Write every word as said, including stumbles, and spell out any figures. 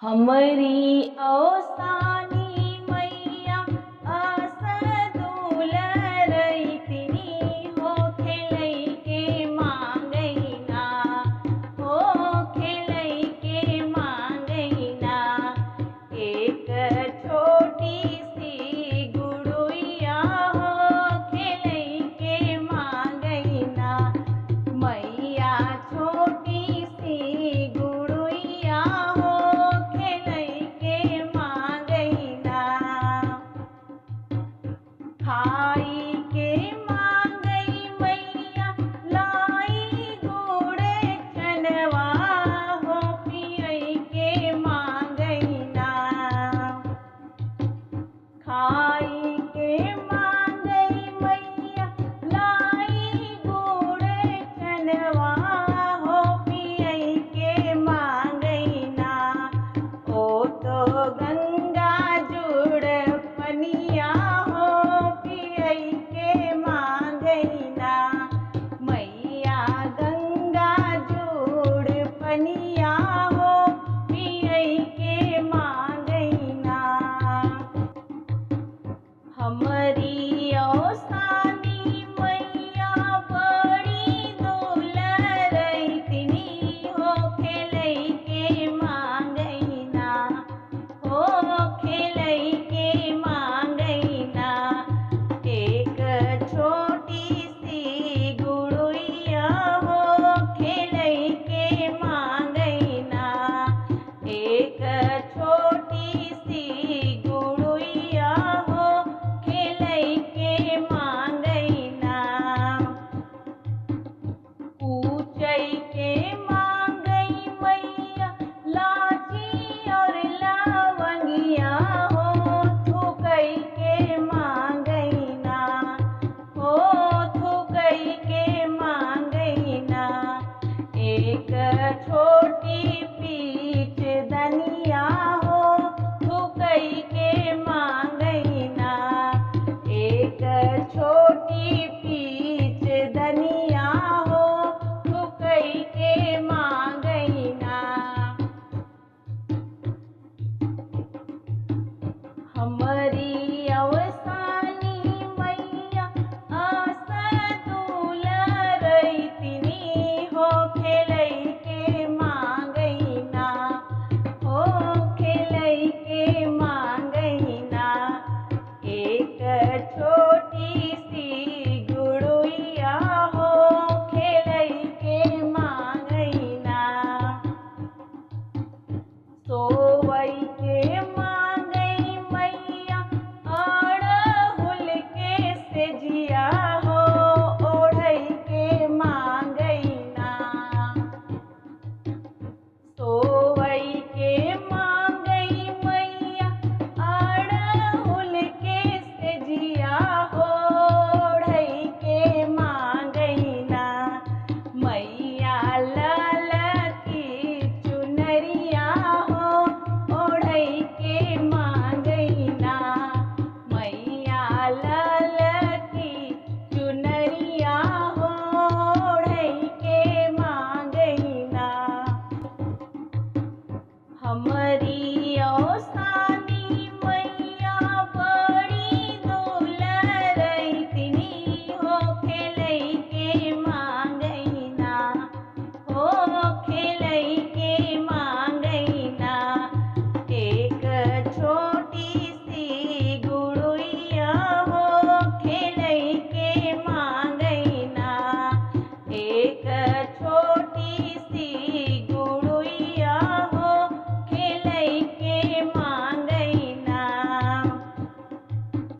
हमरी औसानी मैया अस दुलरैतिनी, होखे लइके मांगैना, होखे लइके मांगैना। एक छोटी सी गुड़ुइया होखे लइके मांगैना, मैया छोटी सी गुड़ुइया होखे लइके मांगैना। खाई के मांगई मैया लाई गुड़ चनवा हो, पियई के मांगैना। खाई के मांगई मैया लाई गुड़ चनवा हो, पियई के मांगैना। ओ तो गंगा जुड़ पनिया हो, पियई के मांगैना। मैया गंगा जुड़ पनिया हो, पियई के मांगैना। हमरी औसानी मैया बड़ी दुलरैतिनी, होखे लइके मांगैना, होखे लइके मांगैना। एक छोटी सी गुड़ुइया होखे लइके मांगैना, एक छोटी सी गुड़ुइया होखे लइके मांगैना। पूछई के मांगई मैया लाची और लवंगिया हो, थूकई के मांगैना, हो थूकई के मांगैना। एक छोटी पीच दनिया हो, थूकई के मांगैना। एक छोटी पीच दनिया हो, थूकई के मांगैना। हमरी औसानी मैया अस दुलरैतिनी, होखे लइके मांगैना, होखे लइके मांगैना। एक छोटी सी गुड़ुइया होखे लइके मांगैना। सोवई के मांगई मैया अड़हुल के सेजिया हो, ओढ़ई के मांगैना। सोवई के मांगई मैया अड़हुल के सेजिया हो, ओढ़ई के मांगैना। मैया ललकी चुनरिया हो, ओढ़ई के मांगैना। मैया ललकी चुनरिया हो, ओढ़ई के मांगैना। हमरी